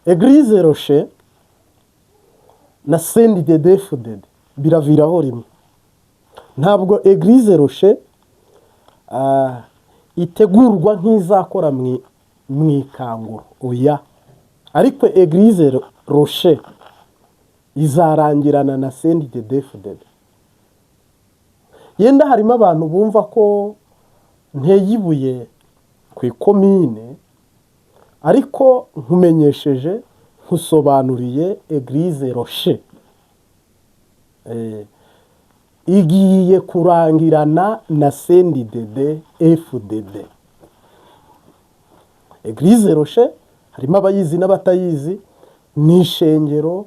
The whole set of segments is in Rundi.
Église Rocher na CNDD-FDD biraviraho rimwe. Ntabwo Église Rocher itegurwa nk'izakora mu ikanguro, oya, ariko Église Rocher izarangirana na CNDD-FDD. Yenda harimo abantu bumva ko nteye ibuye ku ikomine, ariko nkumenyesheje, nkusobanuriye, Église Rocher igiye kurangirana na CNDD FDD. Église Rocher, harimo abayizi n'abatayizi, ni ishengero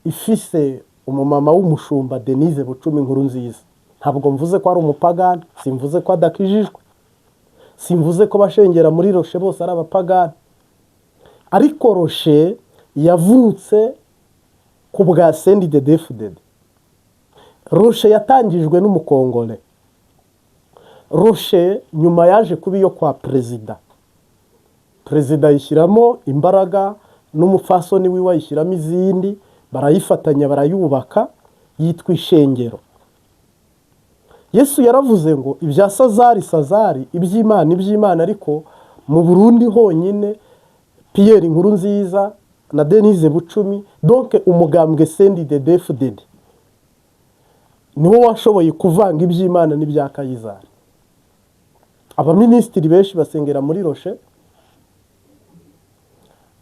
ifise umumama w'umushumba Denise Bucumi Inkuru Nziza. Ntabwo mvuze ko ari umupagani, simvuze ko adakijijwe, simvuze ko bashengera muri Rocher bose ari abapagani, ariko Rocher yavutse ku bwa CNDD-FDD. Rocher yatangijwe n'umukongole. Rocher nyuma yaje kuba iyo kwa perezida, perezida ayishyiramo imbaraga n'umupfasoni wiwe ayishyiramo izindi, barayifatanya barayubaka, yitwa ishengero. Yesu yaravuze ngo ibya Sazari Sazari, iby'Imana iby'Imana. Ariko mu Burundi honyine Pierre Nkurunziza na Denise Bucumi, donc umugambwe CNDD-FDD, niwo washoboye kuvanga iby'Imana n'ibya Kayizari. Abaminisitiri benshi basengera muri Rocher,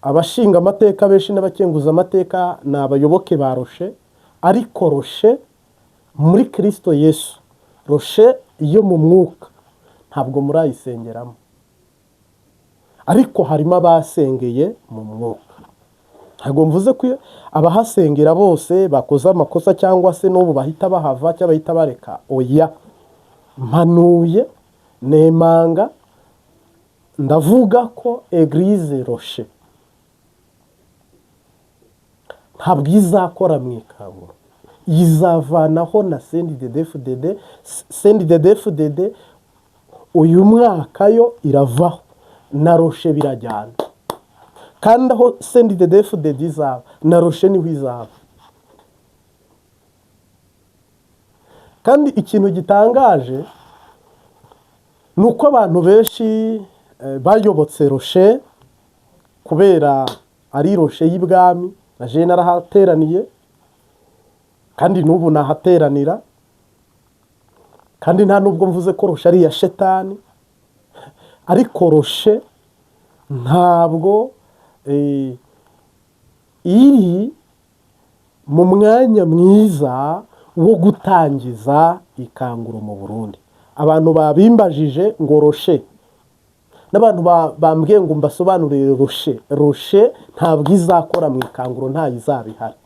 abashinga amateka benshi n'abakenguza amateka ni abayoboke ba Rocher. Ariko Rocher muri Kirisito Yesu, Rocher yo mu mwuka, ntabwo murayisengeramo, ariko harimo abasengeye mu mwuka. Ntabwo mvuze ko abahasengera bose bakoze amakosa cyangwa se n'ubu bahita bahava cyangwa bahita bareka, oya. Mpanuye nemanga, ndavuga ko Église Rocher ntabwo izakora mu ikanguro, izavanaho na CNDD-FDD. CNDD-FDD uyu mwaka yo iravaho na Rocher birajyana, kandi aho CNDD-FDD izaba na Rocher niho izaba. Kandi ikintu gitangaje ni uko abantu benshi bayobotse Rocher kubera ari Rocher y'ibwami. Na jene narahateraniye, kandi n'ubu nahateranira, kandi nta nubwo mvuze ko Rocher ari iya shetani, ariko Rocher ntabwo iri mu mwanya mwiza wo gutangiza ikanguro mu Burundi. Abantu babimbajije ngo Rocher, n'abantu bambwiye ngo mbasobanurire Rocher, Rocher ntabwo izakora mu ikanguro, ntayo izaba ihari.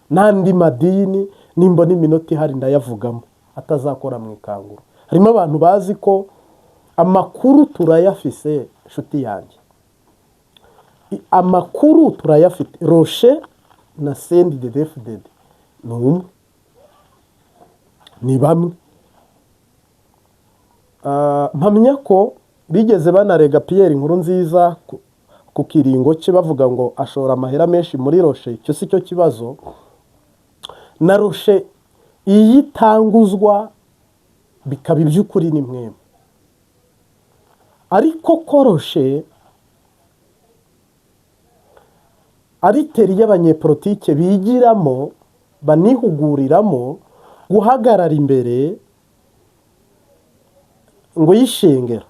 N'andi madini nimbona iminota ihari ndayavugamo atazakora mu ikanguro. Harimo abantu bazi ko amakuru turayafise, inshuti yanjye, amakuru turayafite. Rocher na CNDD-FDD ni umwe, ni bamwe. Mpamya ko bigeze banarega Pierre Nkurunziza ku kiringo cye, bavuga ngo ashora amahera menshi muri Rocher. Icyo si cyo kibazo. Na Rocher iyo itanguzwa bikaba iby'ukuri ni mwemwe, ariko ko Rocher ari teri y'abanyepolitike bigiramo banihuguriramo guhagarara imbere ngo y'ishengero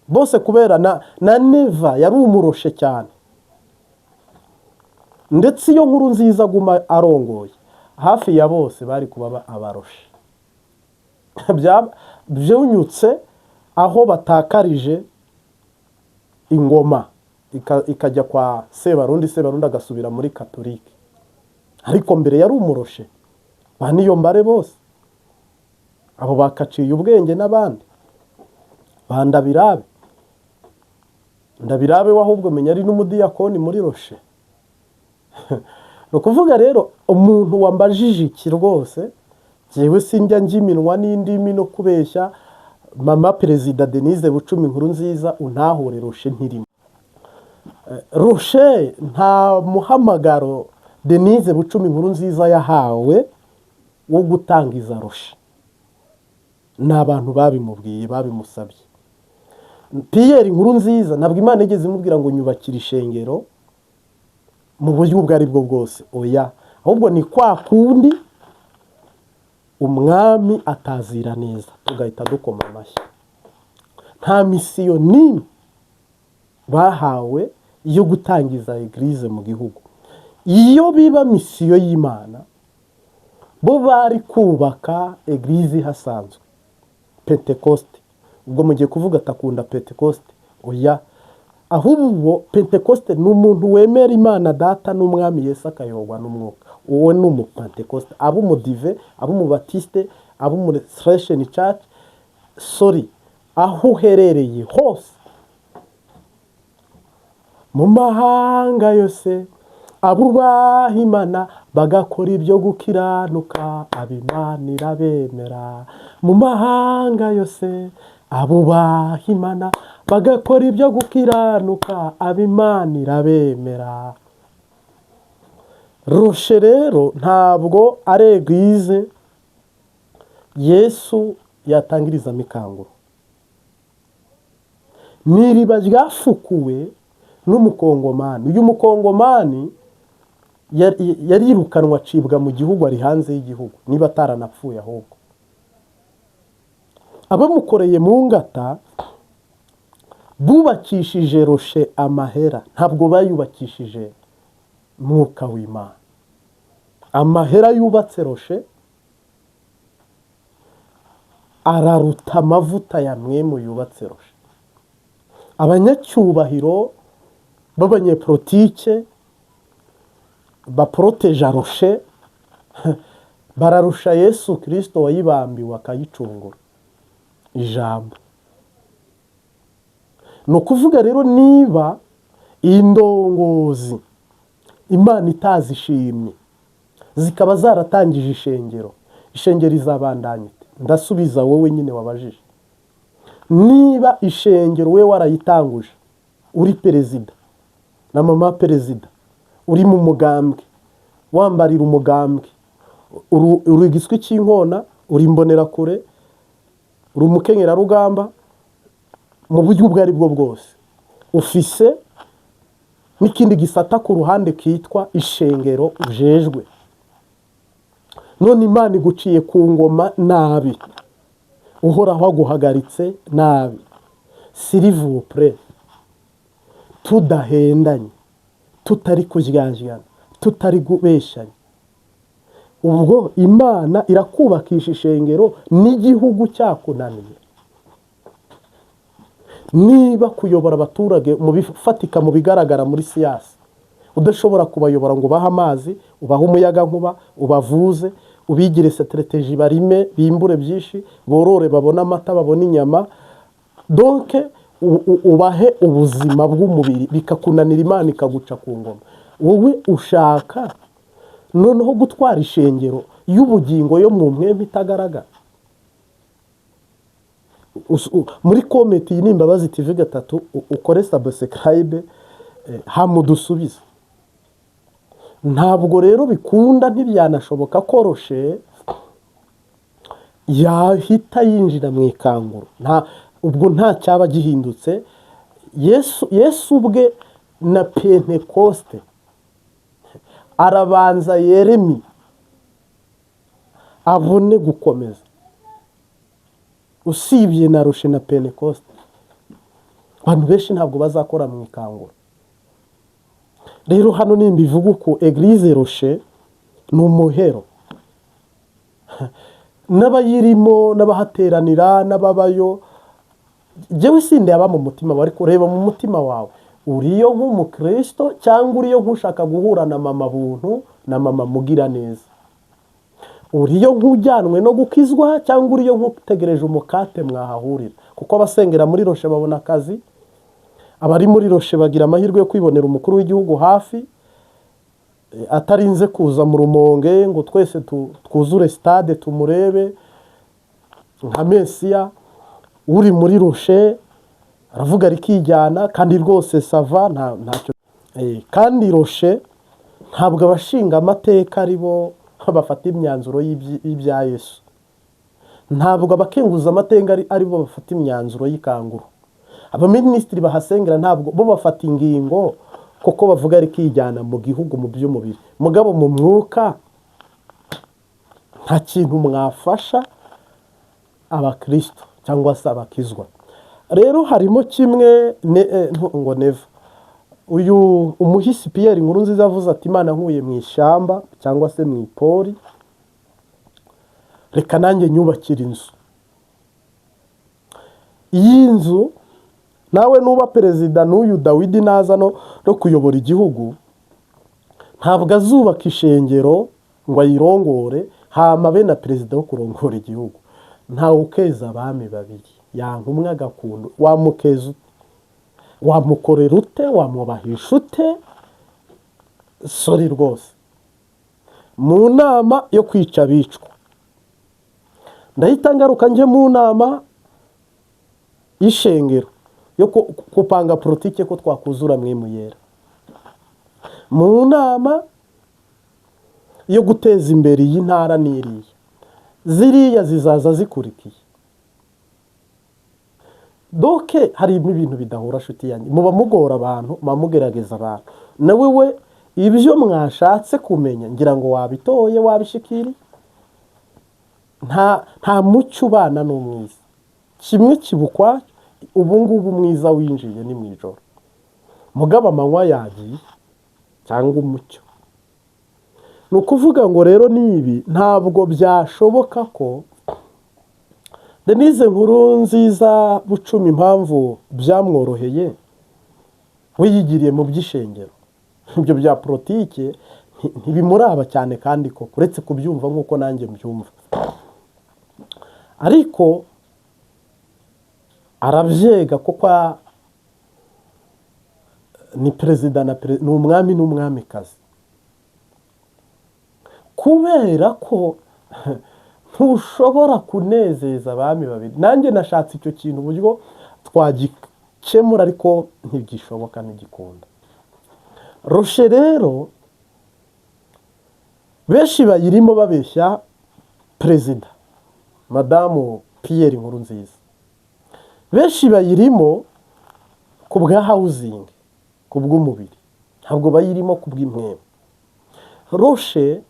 bose, kubera na Neva yari umuroshe cyane. Ndetse iyo Nkurunziza aguma arongoye, hafi ya bose bari kuba abaroshe. Byunyutse aho batakarije ingoma ikajya kwa Sebarundi, Sebarundi agasubira muri katolike, ariko mbere yari umuroshe. Ba Niyombare bose abo bakaciye ubwenge n'abandi ba Ndabirabe. Ndabirabe we ahubwo menya ari n'umudiyakoni muri Rocher. Ni ukuvuga rero, umuntu wambajije iki rwose, jyewe sinjya njya iminwa n'indimi no kubeshya. Mama Perezida Denise Bucumi Inkuru Nziza, untahure, Rocher ntirimo. Rocher nta muhamagaro Denise Bucumi Inkuru Nziza yahawe wo gutangiza Rocher. Ni abantu babimubwiye, babimusabye. Pierre Inkuru Nziza ntabwo Imana igeze imubwira ngo nyubakire ishengero mu buryo ubwo ari bwo bwose, oya. Ahubwo ni kwa kundi umwami atazira neza, tugahita dukoma amashyi. Nta mission n'imwe bahawe yo gutangiza église mu gihugu. Iyo biba mission y'Imana, bo bari kubaka église ihasanzwe, Pentecôte. Ubwo mugiye kuvuga atakunda Pentecôte, oya. Ahubwo Pentecôte ni umuntu wemera Imana Data n'Umwami Yesu, akayoborwa n'Umwuka. Uwo ni umupentekoste, aba umudive, aba umubatiste, aba umuresurrection church, sorry, aho uherereye hose mu mahanga yose, abubaha Imana bagakora ibyo gukiranuka, ab'Imana irabemera. Mu mahanga yose, abubaha Imana bagakora ibyo gukiranuka, ab'Imana irabemera. Rocher rero ntabwo ari église Yesu yatangirizamo ikanguro. Ni iriba ryafukuwe n'umukongomani. Uyu mukongomani yarirukanwa, acibwa mu gihugu, ari hanze y'igihugu, niba ataranapfuye. Ahubwo abamukoreye mu ngata bubakishije Rocher amahera, ntabwo bayubakishije Mwuka w'Imana. Amahera yubatse Rocher araruta amavuta ya mwemu yubatse Rocher. Abanyacyubahiro b'abanyepolitike baporoteja Rocher bararusha Yesu Kirisito wayibambiwe akayicungura, ijambo. Ni ukuvuga rero, niba iyi ndongozi Imana itazishimye, zikaba zaratangije ishengero, ishengero rizabandanya ite? Ndasubiza wowe nyine wabajije. Niba ishengero we warayitanguje, uri perezida na mama perezida, uri mu mugambwe, wambarira umugambwe, uri igiswi cy'inkona, uri imbonerakure, uri umukenyerarugamba, mu buryo ubwo ari bwo bwose, ufise n'ikindi gisata ku ruhande kitwa ishengero ujejwe. None Imana iguciye ku ngoma nabi, Uhoraho aguhagaritse nabi, s'il vous plaît, tudahendanye, tutari kuryajyana, tutari kubeshyanya, ubwo Imana irakubakisha ishengero n'igihugu cyakunaniye? Niba kuyobora abaturage mu bifatika, mu bigaragara muri science, udashobora kubayobora ngo ubahe amazi, ubahe umuyagankuba, ubavuze, ubigire stratégie, barime, bimbure byinshi, borore, babone amata, babone inyama, donc ubahe ubuzima bw'umubiri, bikakunanira, Imana ikaguca ku ngoma, wowe ushaka noneho gutwara ishengero y'ubugingo yo mu mpwemu itagaragara? Muri comment, iyi ni Imbabazi TV gatatu, ukore subscribe hamudusubize. Ntabwo rero bikunda, ntibyanashoboka ko Rocher yahita yinjira mu ikanguro. Nta ubwo nta cyaba gihindutse. Yesu ubwe na Pentekoste arabanza yeremi abone gukomeza. Usibye na Rocher na Pentekoste, abantu benshi ntabwo bazakora mu ikanguro. Rero hano nimba ivuga uko, église Rocher ni umuhero, n'abayirimo n'abahateranira n'ababayo. Njyewe sindeba mu mutima wawe, ariko reba mu mutima wawe: uriyo nk'umukristo cyangwa uriyo nk'ushaka guhura na mama Buntu na mama Mugira neza? Uriyo nk'ujyanwe no gukizwa cyangwa uriyo nk'utegereje umukate mwahahurira? Kuko abasengera muri Rocher babona akazi, abari muri Rocher bagira amahirwe yo kwibonera umukuru w'igihugu hafi, atarinze kuza mu Rumonge ngo twese twuzure stade tumurebe nka Mesiya. Uri muri Rocher aravuga rikijyana, kandi rwose ça va, ntacyo. Kandi Rocher, ntabwo abashinga amateka ari bo bafata imyanzuro y'ibya Yesu, ntabwo abakenguza amateka ari bo bafata imyanzuro y'ikanguro. Abaminisitiri bahasengera ntabwo bo bafata ingingo, kuko bavuga ari kijyana mu gihugu mu by'umubiri, mugabo mu mwuka nta kintu mwafasha abakristo cyangwa se abakizwa. Rero harimo kimwe ngo neva uyu umuhisi Pierre Nkurunziza avuze ati: "Imana nkuye mu ishyamba cyangwa se mu ipori, reka nanjye nyubakire inzu." Iyi nzu nawe nuba perezida, n'uyu Dawidi naza no kuyobora igihugu, ntabwo azubaka ishengero ngo ayirongore hama abe na perezida wo kurongora igihugu. Ntawe ukeza abami babiri. Yanka umwe agakunda, wamukeza ute? Wamukorera ute? Wamwubahisha ute? Sorry rwose, mu nama yo kwica abicwa ndahita ngaruka njye mu nama y'ishengero yo kupanga politike ko twakuzura Mpwemu Yera, mu nama yo guteza imbere iyi ntara n'iriya, ziriya zizaza zikurikiye. Donc harimo ibintu bidahura, shuti yanjye. Muba mugora abantu, muba mugerageza abantu. Nawe we ibyo mwashatse kumenya, ngira ngo wabitoye, wabishikiriye. Nta mucyo ubana n'umwiza, kimwe kiba ukwacyo. Ubu ngubu umwiza winjiye ni mu ijoro, mugabo amanywa yagiye cyangwa umucyo. Ni ukuvuga ngo rero n'ibi ntabwo byashoboka ko Denise Nkurunziza Bucumi, impamvu byamworoheye, we yigiriye mu by'ishengero, ibyo bya politike ntibimuraba cyane, kandi koko uretse kubyumva nk'uko nanjye mbyumva, ariko arabyega kuko ni perezida na ni umwami n'umwamikazi, kubera ko ntushobora kunezeza abami babiri. Nanjye nashatse icyo kintu uburyo twagikemura, ariko ntigishoboka, ntigikunda. Rocher rero benshi bayirimo babeshya perezida madamu Pierre Nkurunziza, benshi bayirimo ku bwa housing, ku bw'umubiri, ntabwo bayirimo ku bw'impwemu. Rocher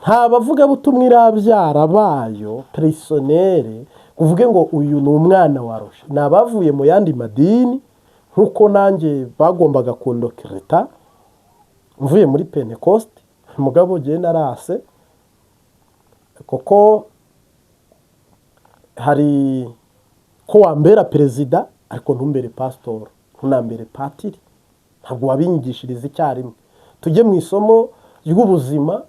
nta bavugabutumwa irabyara bayo personnel uvuge ngo uyu ni umwana wa Rocher. Ni abavuye mu yandi madini, nk'uko nanjye bagombaga kundokireta mvuye muri Pentecoste, mugabo ugiye narase, kuko hari ko wambera perezida ariko ntumbere pasitori, ntunambere patiri, ntabwo wabinyigishiriza icyarimwe. Tujye mu isomo ry'ubuzima,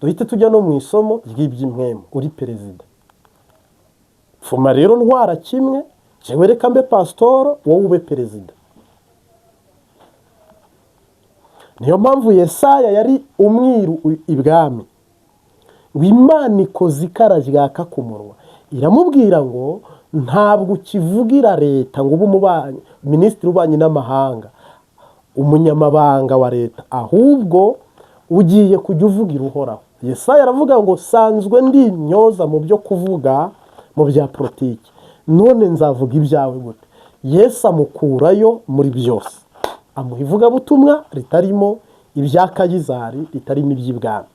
duhite tujya no mu isomo ry'iby'impwemu uri perezida. Fuma rero ntwara kimwe, jewe reka mbe pasitoro, wowe ube perezida. Niyo mpamvu Yesaya yari umwiru ibwami, ngo Imana ikoze ikara ryaka ku munwa, iramubwira ngo ntabwo ukivugira leta ngo ube umubanyi, minisitiri w'ububanyi n'amahanga, umunyamabanga wa leta, ahubwo ugiye kujya uvugira Uhoraho. Yesaya aravuga ngo sanzwe ndi intyoza mu byo kuvuga mu bya politiki, none nzavuga ibyawe gute? Yesu amukurayo muri byose, amuha ivugabutumwa ritarimo ibya Kayizari, ritarimo iby'ibwami.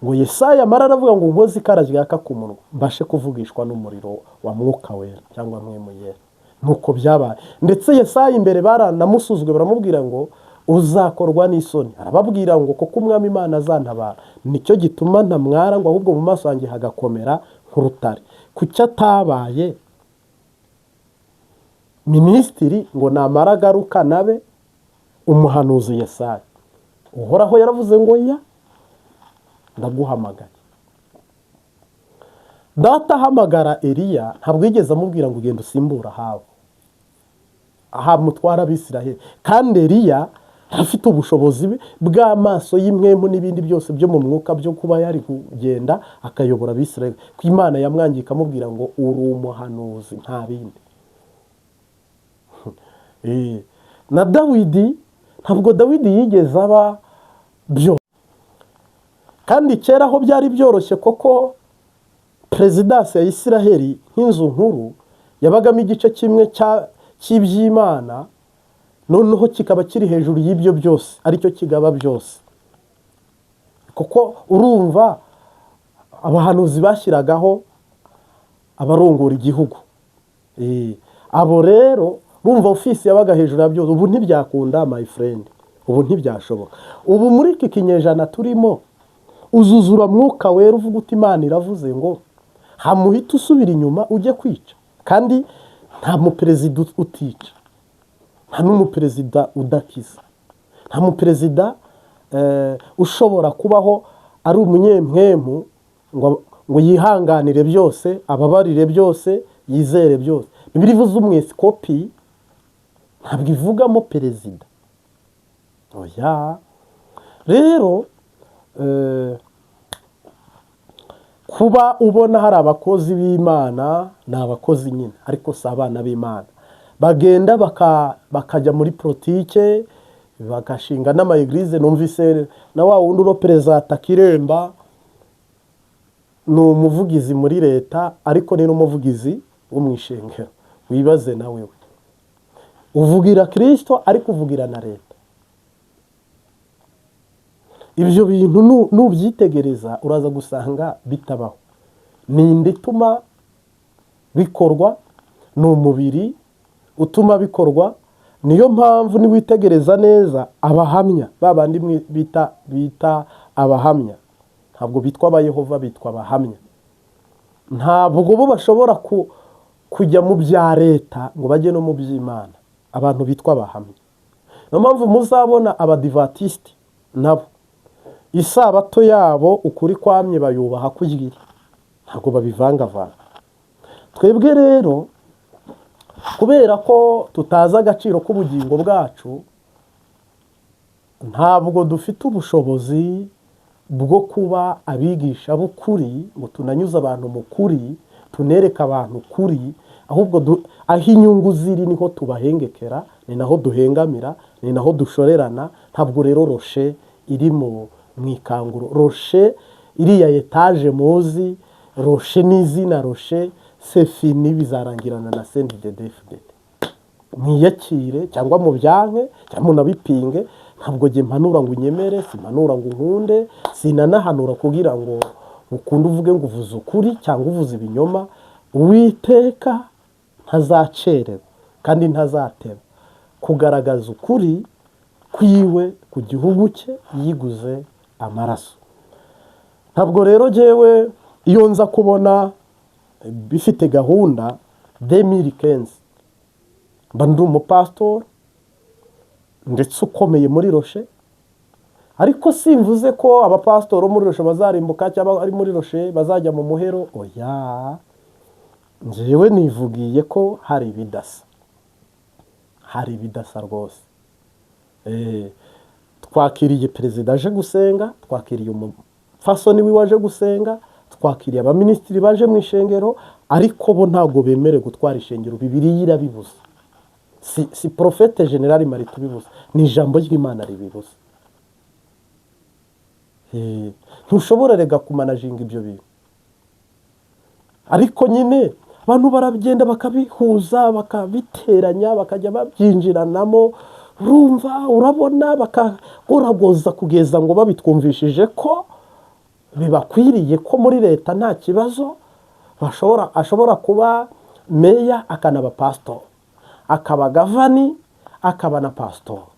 Ngo Yesaya amara aravuga ngo nkoze ikara ryaka ku munwa, mbashe kuvugishwa n'umuriro wa Mwuka Wera cyangwa Mpwemu Yera. Nuko byabaye. Ndetse Yesaya imbere baranamusuzugwe, baramubwira ngo uzakorwa n'isoni. Arababwira ngo kuko Umwami Imana azantabara, nicyo gituma ntamwara, ngo ahubwo mu maso yanjye hagakomera nk'urutare. Kuki atabaye minisitiri ngo namara agaruka nabe umuhanuzi Yesaya? Uhoraho yaravuze ngo ya ndaguhamagaye. Data ahamagara Eliya ntabwo yigeze amubwira ngo ugenda usimbure Ahabu, Ahabu mutwara Abisiraheli. Kandi Eliya afite ubushobozi bw'amaso y'impwemu n'ibindi byose byo mu mwuka byo kuba yari kugenda akayobora Abisiraheli, ko Imana yamwangiye ikamubwira ngo uri umuhanuzi, nta bindi. Na Dawidi Ntabwo Dawidi yigeze aba byo. Kandi kera aho byari byoroshye, koko présidence ya Isiraheli nk'inzu nkuru yabagamo igice kimwe cy'iby'Imana, noneho kikaba kiri hejuru y'ibyo byose, aricyo kigaba byose. Kuko urumva abahanuzi bashyiragaho abarongora igihugu. Abo rero bumva ofisi yabaga hejuru ya byose. Ubu ntibyakunda, my friend, ubu ntibyashoboka. Ubu muri iki kinyejana turimo, uzuzura Mwuka Wera, uvuga uti: "Imana iravuze ngo hamuhita usubira inyuma ujye kwica." Kandi nta muperezida utica, nta n'umuperezida udakiza, nta muperezida ushobora kubaho ari umunyempwemu ngo yihanganire byose, ababarire byose, yizere byose. Bibiliya ivuze umwesikopi, ntabwo ivugamo perezida, oya. Rero kuba ubona hari abakozi b'Imana, ni abakozi nyine, ariko si abana b'Imana. Bagenda bakajya muri politike, bagashinga n'ama église. Numvise na wa wundi uro perezida Kiremba ni umuvugizi muri leta, ariko ni n'umuvugizi wo mu ishengero. Wibaze nawe, we uvugira Kirisito ariko uvugira na leta. Ibyo bintu nubyitegereza uraza gusanga bitabaho. Ni inda ituma bikorwa, ni umubiri utuma bikorwa. Niyo mpamvu niwitegereza neza, abahamya ba bandi bita abahamya, ntabwo bitwa Abayehova, bitwa abahamya. Ntabwo bo bashobora kujya mu bya leta ngo bajye no mu by'Imana, abantu bitwa abahamya. Niyo mpamvu muzabona Abadivatisiti nabo isabato yabo ukuri kwamye bayubaha kugira, ntabwo babivangavanga. Twebwe rero, kubera ko tutazi agaciro k'ubugingo bwacu, ntabwo dufite ubushobozi bwo kuba abigisha b'ukuri ngo tunanyuze abantu mu kuri, tunereke abantu ukuri. Ahubwo aho inyungu ziri niho tubahengekera, ni naho duhengamira, ni naho dushorerana. Ntabwo rero Rocher iri mu ikanguro. Rocher iriya étage muzi, Rocher n'izina Rocher, c'est fini, bizarangirana na CNDD-FDD. Mwiyakire cyangwa mubyanke cyangwa munabipinge. Ntabwo njye mpanura ngo unyemere, simpanura ngo unkunde, sinanahanura kugira ngo ukunde uvuge ngo uvuze ukuri cyangwa uvuze ibinyoma. Uwiteka ntazacererwa kandi ntazateba kugaragaza ukuri kwiwe ku gihugu cye yiguze amaraso. Ntabwo rero jyewe iyo nza kubona bifite gahunda, 2015 mba ndi umupasitori ndetse ukomeye muri Rocher. Ariko simvuze ko abapasitori bo muri Rocher bazarimbuka cyangwa ari muri Rocher bazajya mu muhero, oya. Njyewe nivugiye ko hari ibidasa, hari ibidasa rwose. Twakiriye perezida aje gusenga, twakiriye umupfasoni wiwe aje gusenga, twakiriye abaminisitiri baje mu ishengero, ariko bo ntabwo bemerewe gutwara ishengero. Bibiliya irabibuza. Si prophète général Marite ubibuza, ni ijambo ry'Imana ribibuza. Ntushobora rega kumanaginga ibyo bintu. Ariko nyine abantu baragenda bakabihuza, bakabiteranya, bakajya babyinjiranamo. Urumva, urabona, bakagoragoza kugeza ngo babitwumvishije ko bibakwiriye, ko muri leta nta kibazo, ashobora kuba meya akanaba pasitori, akaba gavani akaba na pasitori,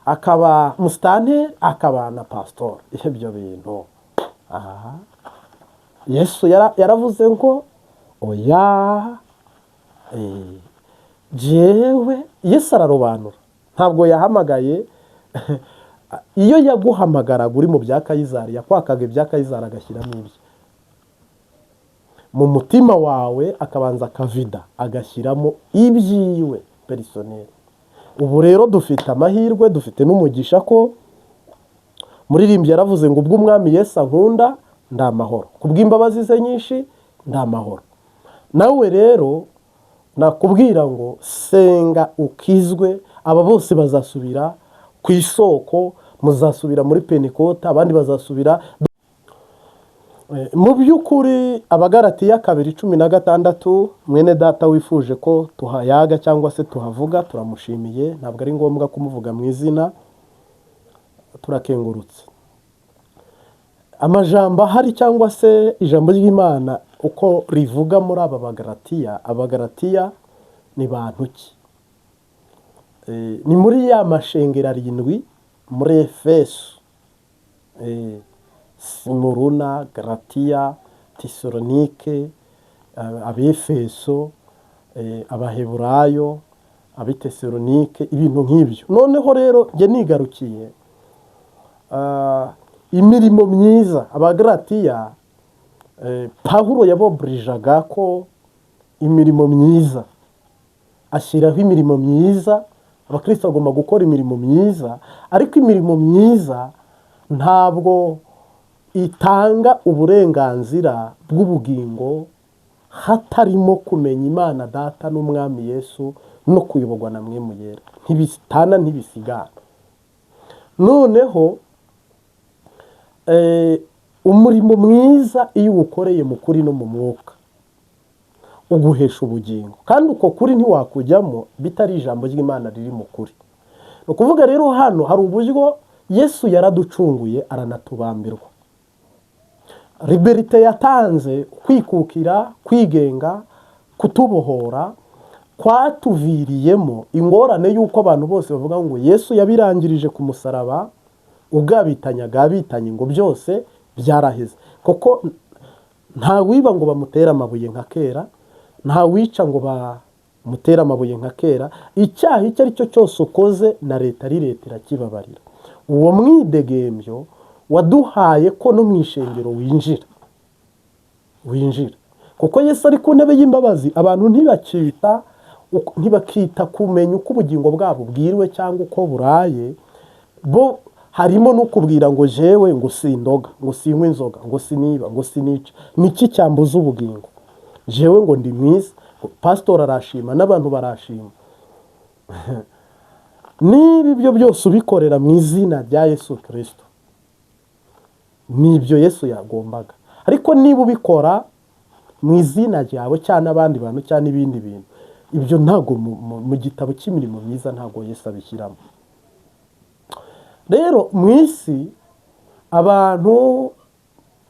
akaba musitanteri akaba na pasitori. Ibyo bintu, aha Yesu yaravuze ngo oya. Jewe Yesu ararobanura, ntabwo yahamagaye. Iyo yaguhamagaraga uri mu bya Kayizari, yakwakaga ibya Kayizari agashyiramo ibye mu mutima wawe, akabanza akavida agashyiramo ibyiwe personnel. Ubu rero dufite amahirwe, dufite n'umugisha ko muririmbyi yaravuze ngo: "Ubwo Umwami Yesu ankunda ndi amahoro, kubw'imbabazi ze nyinshi ndi amahoro." Nawe rero nakubwira ngo senga ukizwe, aba bose bazasubira. ku isoko, muzasubira muri Pentekota, abandi bazasubira. Mu by'ukuri, Abagaratiya 2:16, mwene data wifuje ko tuhayaga cyangwa se tuhavuga, turamushimiye. Ntabwo ari ngombwa kumuvuga mu izina, turakengurutse. Amajambo ahari cyangwa se ijambo ry'Imana uko rivuga muri aba Bagaratiya, Abagaratiya ni bantu ki? Ni muri ya mashengero arindwi muri Efeso, Simuruna, Garatiya, Tesalonike, Abefeso, Abaheburayo, Abitesalonike, ibintu nk'ibyo. Noneho rero njye nigarukiye imirimo myiza. Abagaratiya, Pawulo yaboburijaga ko imirimo myiza, ashyiraho imirimo myiza, abakristo bagomba gukora imirimo myiza, ariko imirimo myiza ntabwo itanga uburenganzira bw'ubugingo hatarimo kumenya Imana Data n'Umwami Yesu no kuyoborwa na Mpwemu Yera. Ntibitana, ntibisigana. Noneho umurimo mwiza, iyo uwukoreye mu kuri no mu mwuka, uguhesha ubugingo, kandi uko kuri ntiwakujyamo bitari ijambo ry'Imana riri mu kuri. Ni ukuvuga rero, hano hari uburyo Yesu yaraducunguye, aranatubambirwa. Liberté yatanze, kwikukira, kwigenga, kutubohora, kwatuviriyemo ingorane y'uko abantu bose bavuga ngo Yesu yabirangirije ku musaraba, ugabitanya agabitanye, ngo byose byaraheze, kuko nta wiba ngo bamutere amabuye nka kera, nta wica ngo bamutere amabuye nka kera. Icyaha icyo ari cyo cyose ukoze na leta, ari leta irakibabarira. Uwo mwidegembyo waduhaye ko no mu ishengero winjira kuko Yesu ari ku ntebe y'imbabazi. Abantu ntibakita kumenya uko ubugingo bwabo bwiriwe cyangwa uko buraye. Bo harimo no kubwira ngo jewe ngo sindoga, ngo sinywe inzoga, ngo siniba, ngo sinica, niki cyambuza ubugingo? Jewe ngo ndi mwiza, pasitori arashima n'abantu barashima. Niba ibyo byose ubikorera mu izina rya Yesu Kirisito, nibyo Yesu yagombaga. Ariko niba ubikora mu izina ryawe cyangwa n'abandi bantu cyangwa n'ibindi bintu, ibyo ntabwo mu gitabo cy'imirimo myiza, ntabwo Yesu abishyiramo. Rero mu isi abantu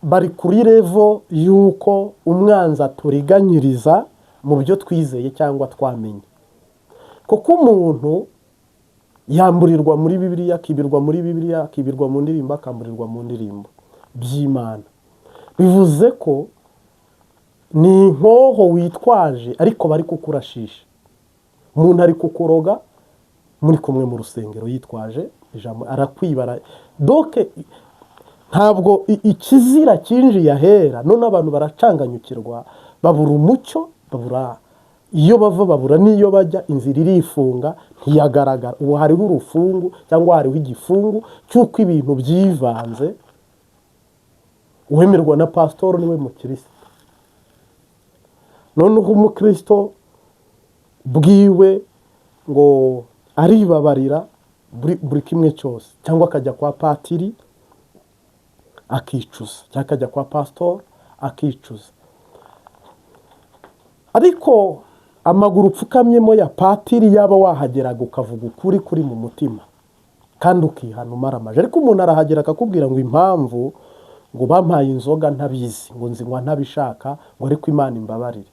bari kuri level y'uko umwanzi aturiganyiriza mu byo twizeye cyangwa twamenye, kuko umuntu yamburirwa muri Bibiliya, akibirwa muri Bibiliya, akibirwa mu ndirimbo, akamburirwa mu ndirimbo by'Imana. Bivuze ko ni inkoho witwaje, ariko bari kukurashisha. Umuntu ari kukuroga muri kumwe mu rusengero yitwaje ijambo, arakwibara. Donc ntabwo ikizira cyinjiye ahera. None abantu baracanganyukirwa, babura umucyo, babura iyo bava, babura n'iyo bajya, inzira irifunga, ntiyagaragara. Ubu hariho urufungu cyangwa hariho igifungu cy'uko ibintu byivanze. Uwemerwa na pasitoro niwe mukristo. Noneho umukristo bwiwe ngo aribabarira buri kimwe cyose, cyangwa akajya kwa patiri akicuza, cyangwa akajya kwa pasitori akicuza. Ariko amaguru upfukamyemo ya patiri, yaba wahageraga ukavuga ukuri kuri mu mutima kandi ukihana umaramaje. Ariko umuntu arahagera akakubwira ngo impamvu, ngo bampaye inzoga ntabizi, ngo nzinywa ntabishaka, ngo ariko Imana imbabarire.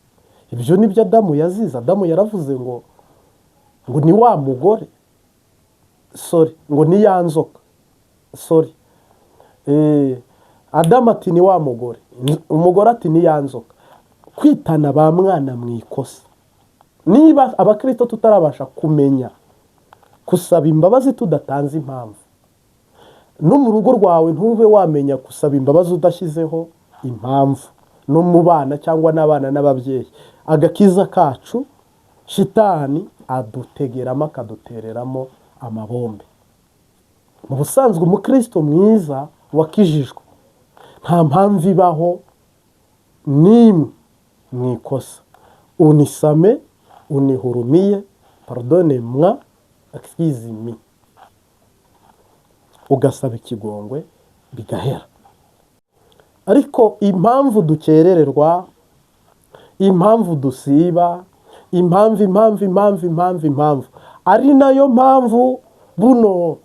Ibyo nibyo Adamu yazize. Adamu yaravuze ngo ni wa mugore, sorry, ngo ni ya nzoka, sorry. Adamu ati ni wa mugore, umugore ati ni ya nzoka. Kwitana ba mwana mu ikosa. Niba abakristo tutarabasha kumenya gusaba imbabazi tudatanze impamvu, no mu rugo rwawe ntube wamenya gusaba imbabazi udashyizeho impamvu, no mu bana cyangwa n'abana n'ababyeyi, agakiza kacu shitani adutegeramo, akadutereramo amabombe. Mu busanzwe umukristo mwiza wakijijwe, nta mpamvu ibaho n'imwe mu ikosa. Unisamehe, unihurumie, pardonne moi, excuse me. Ugasaba ikigongwe bigahera. Ariko impamvu dukerererwa, impamvu dusiba, impamvu, impamvu, impamvu, impamvu, impamvu, ari nayo mpamvu buno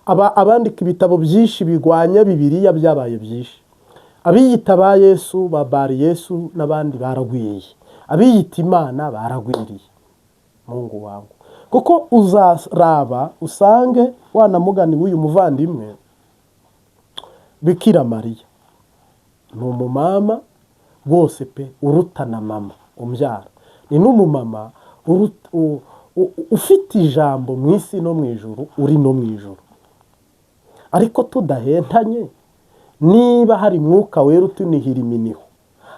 abandika ibitabo byinshi bigwanya Bibiliya byabaye byinshi. Abiyita ba Yesu, ba Bari Yesu n'abandi baragwiriye, abiyita Imana baragwiriye. Mungu wangu, kuko uzaraba usange wanamugani w'uyu muvandimwe Bikira Mariya ni umumama rwose pe, uruta na mama umbyara. Ni n'umumama ufite ijambo mu isi no mu ijuru, uri no mu ijuru. Ariko tudahentanye, niba hari Mwuka Wera utunihira iminiho,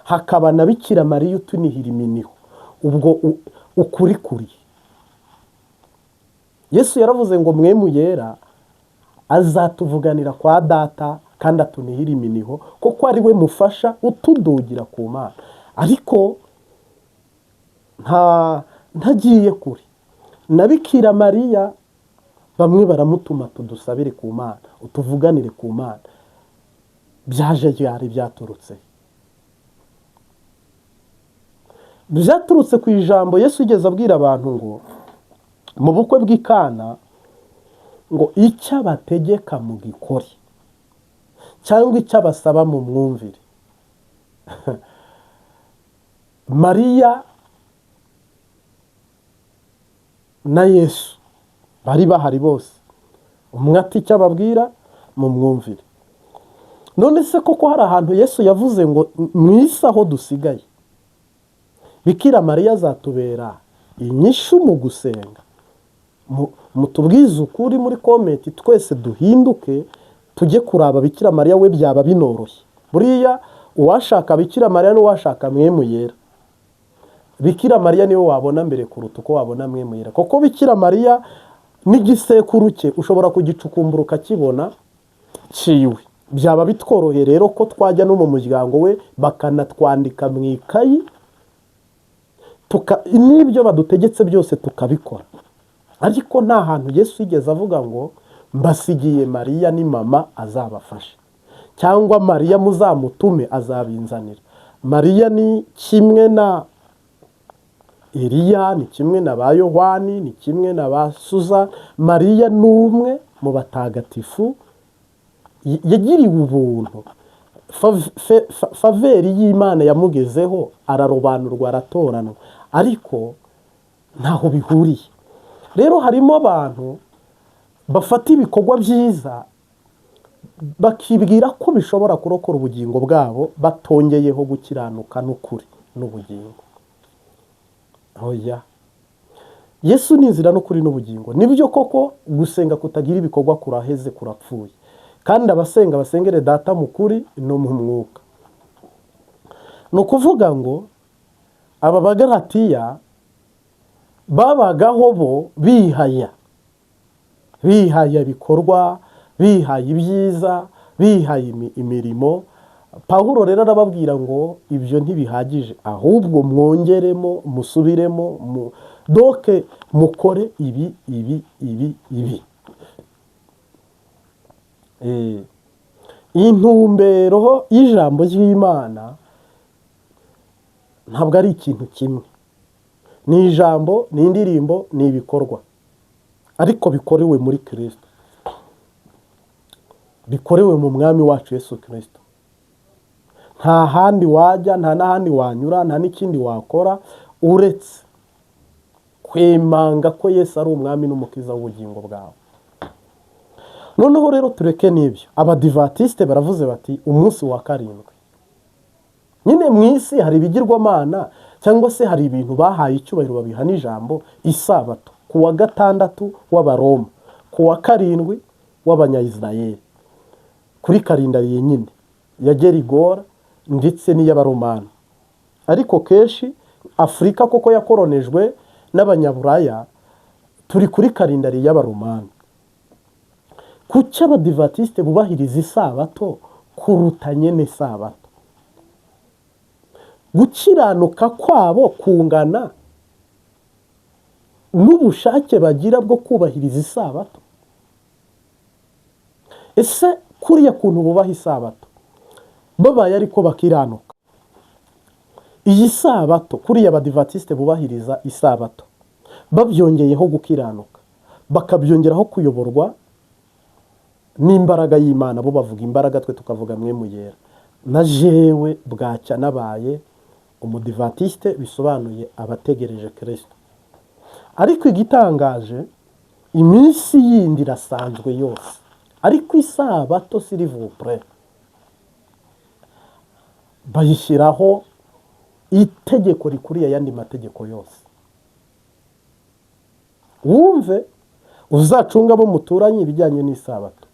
hakaba na Bikira Mariya utunihira iminiho, ubwo ukuri kuri Yesu yaravuze ngo Mwemu Yera azatuvuganira kwa Data kandi atunihira iminiho, kuko ari we mufasha utudugira ku Mana. Ariko ntagiye kure, na Bikira Mariya bamwe baramutuma: "Tudusabire ku Mana, utuvuganire ku Mana." Byaje ryari? Byaturutse ku ijambo Yesu yigeze abwira abantu ngo mu bukwe bw'Ikana, ngo icyo abategeka mugikore cyangwa icyo abasaba mu mwumvire. Mariya na Yesu bari bahari bose, umwe ati: "Icyo ababwira mu mwumvire." None se koko hari ahantu Yesu yavuze ngo mu isi aho dusigaye Bikira Mariya azatubera inyishu mu gusenga? Mutubwize ukuri muri comment, twese duhinduke tujye kuraba Bikira Mariya we, byaba binoroshye. Buriya uwashaka Bikira Mariya n'uwashaka Mwemu Yera, Bikira Mariya niwe wabona mbere kuruta uko wabona Mwemu Yera, kuko Bikira Mariya n'igisekuru cye ushobora kugicukumbura ukakibona ciwe. Byaba bitworoheye rero ko twajya no mu muryango we, bakanatwandika mu ikayi, n'ibyo badutegetse byose tukabikora. Ariko nta hantu Yesu yigeze avuga ngo mbasigiye Mariya ni mama azabafashe, cyangwa Mariya muzamutume azabinzanira. Mariya ni kimwe na Eliya, ni kimwe na ba Yohani, ni kimwe na ba Suza. Mariya ni umwe mu batagatifu yagiriwe ubuntu. Faveur y'Imana yamugezeho, ararobanurwa, aratoranwa, ariko ntaho bihuriye. Rero harimo abantu bafata ibikorwa byiza bakibwira ko bishobora kurokora ubugingo bwabo, batongeyeho gukiranuka n'ukuri n'ubugingo. Oya, Yesu ni inzira n'ukuri n'ubugingo. Nibyo koko, gusenga kutagira ibikorwa kuraheze, kurapfuye. Kandi abasenga basengere Data mu kuri no mu mwuka. Ni ukuvuga ngo aba Bagaratiya babagaho bo bihaya, bihaya ibikorwa, bihaye ibyiza, bihaye imirimo. Pawulo rero arababwira ngo ibyo ntibihagije, ahubwo mwongeremo, musubiremo, doke mukore ibi, ibi, ibi, ibi. Intumbero y'ijambo ry'Imana ntabwo ari ikintu kimwe: ni ijambo, ni indirimbo, ni ibikorwa, ariko bikorewe muri Kirisito, bikorewe mu Mwami wacu Yesu Kirisito. Nta handi wajya, nta n'ahandi wanyura, nta n'ikindi wakora uretse kwemanga ko Yesu ari Umwami n'Umukiza w'ubugingo bwawe. Noneho rero tureke n'ibyo. Abadivatisite baravuze bati umunsi wa karindwi nyine mu isi hari ibigirwamana, cyangwa se hari ibintu bahaye icyubahiro babiha n'ijambo isabato, ku wa gatandatu w'Abaroma, ku wa karindwi w'Abanyayisirayeli, kuri calendrier nyine ya Gerigora ndetse n'iy'Abaromani. Ariko kenshi Afurika, kuko yakoronejwe n'Abanyaburaya, turi kuri calendrier y'Abaromani. Kuki Abadivatisite bubahiriza isabato kuruta nyene isabato? Gukiranuka kwabo kungana n'ubushake bagira bwo kubahiriza isabato? Ese kuriya kuntu bubaha isabato babaye ariko bakiranuka, iyi sabato kuriya abadivatisite bubahiriza isabato babyongeyeho gukiranuka, bakabyongeraho kuyoborwa n'imbaraga y'Imana, bo bavuga imbaraga, twe tukavuga Mpwemu Yera, na jewe bwacya nabaye umudivatisite, bisobanuye abategereje Kirisito. Ariko igitangaje, iminsi yindi irasanzwe yose, ariko isabato, s'il vous plaît, bayishyiraho itegeko rikuriye ayandi mategeko yose. Wumve, uzacunga abo muturanye ibijyanye n'isabato.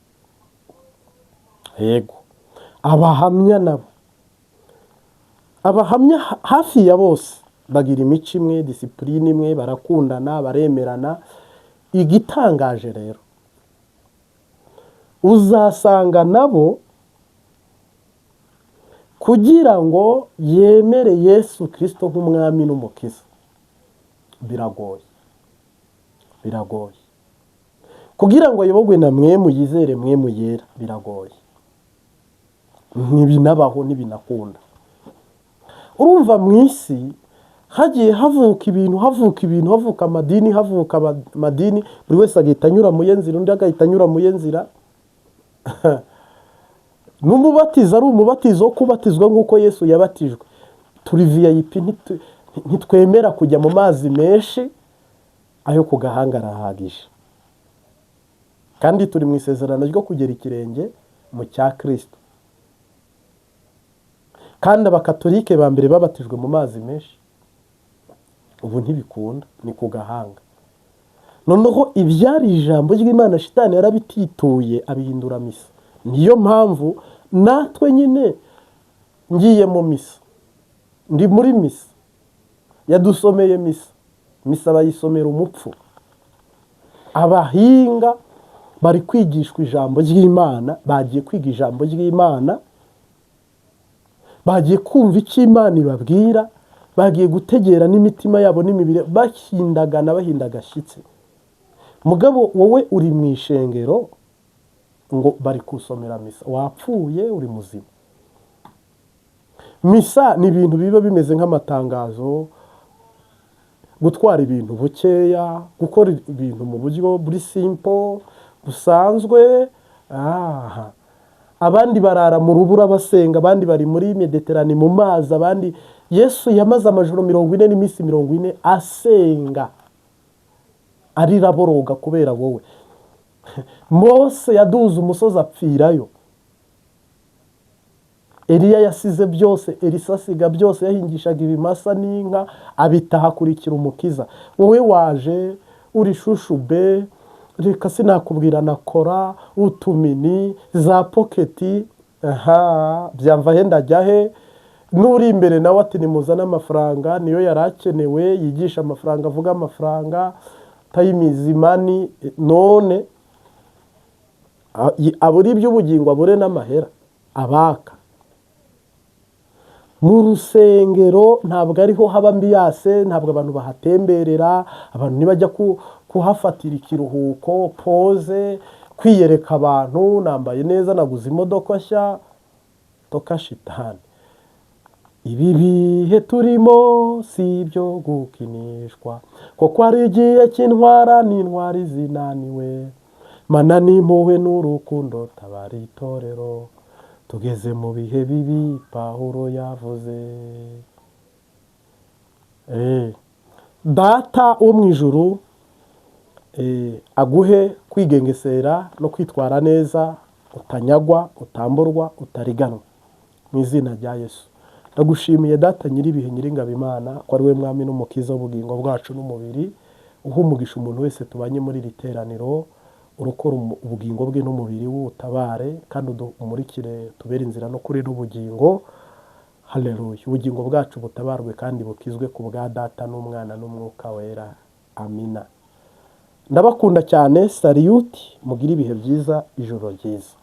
Yego, abahamya nabo, abahamya hafi ya bose bagira imico imwe, discipline imwe, barakundana, baremerana. Igitangaje rero, uzasanga nabo kugira ngo yemere Yesu Kirisito nk'umwami n'umukiza biragoye, biragoye. Kugira ngo ayoborwe na Mpwemu, yizere Mpwemu Yera, biragoye, ntibinabaho, ntibinakunda. Urumva, mu isi hagiye havuka ibintu, havuka ibintu, havuka amadini, havuka amadini, buri wese agahita anyura mu ye nzira, undi agahita anyura mu ye nzira. N'umubatizo ari umubatizo wo kubatizwa nk'uko Yesu yabatijwe. Turi VIP, ntitwemera kujya mu mazi menshi, ayo ku gahanga arahagije. Kandi turi mu isezerano ryo kugera ikirenge mu cya Kirisito. Kandi abakatolike ba mbere babatijwe mu mazi menshi, ubu ntibikunda, ni ku gahanga. Noneho ibyari ijambo ry'Imana, shitani yarabitituye, abihindura misa. Niyo mpamvu natwe nyine ngiye mu misa, ndi muri misa, yadusomeye misa, misa bayisomera umupfu. Abahinga bari kwigishwa ijambo ry'Imana, bagiye kwiga ijambo ry'Imana, bagiye kumva icyo Imana ibabwira, bagiye gutegera n'imitima yabo n'imibiri, bahindagana, bahinda agashyitsi. Mugabo wowe uri mu ishengero ngo bari kusomera misa, wapfuye uri muzima. Misa ni ibintu biba bimeze nk'amatangazo, gutwara ibintu bukeya, gukora ibintu mu buryo buri simple, busanzwe. Aha abandi barara mu rubura basenga, abandi bari muri Mediterane mu mazi, abandi. Yesu yamaze amajoro 40 n'iminsi 40 asenga, arira, aboroga kubera wowe. Mose yaduze umusozi apfirayo. Eliya yasize byose, Elisa asiga byose, yahingishaga ibimasa n'inka, abitaha akurikira umukiza. Wowe waje uri shushube, reka sinakubwira, nakora utumini za pocket, aha byamva he, ndajya he? N'uri imbere nawe ati nimuzane amafaranga, niyo yari akenewe, yigisha amafaranga, avuga amafaranga, time is money. None abura iby'ubugingo, abure n'amahera abaka mu rusengero. Ntabwo ariho haba ambiance, ntabwo abantu bahatemberera, abantu ntibajya kuhafatira ikiruhuko, pause, kwiyereka abantu, nambaye neza, naguze imodoka nshya. Toka shitani! Ibi bihe turimo si ibyo gukinishwa, kuko ari igihe cy'intwara n'intwari zinaniwe. Mana n'impuhwe n'urukundo, tabara itorero, tugeze mu bihe bibi Pawulo yavuze. Data wo mu ijuru aguhe kwigengesera no kwitwara neza, utanyagwa, utamburwa, utariganwa, mu izina rya Yesu. Ndagushimiye Data nyir'ibihe, nyir'ingabo, Imana, ko ari we mwami n'umukiza w'ubugingo bwacu n'umubiri. Uha umugisha umuntu wese tubanye muri iri teraniro, urokora ubugingo bwe n'umubiri we, utabare kandi umurikire, tubere inzira no kuri n'ubugingo. Haleluya! Ubugingo bwacu butabarwe kandi bukizwe ku bwa Data n'Umwana n'Umwuka Wera. Amina. Ndabakunda cyane. Salute, mugire ibihe byiza, ijoro ryiza.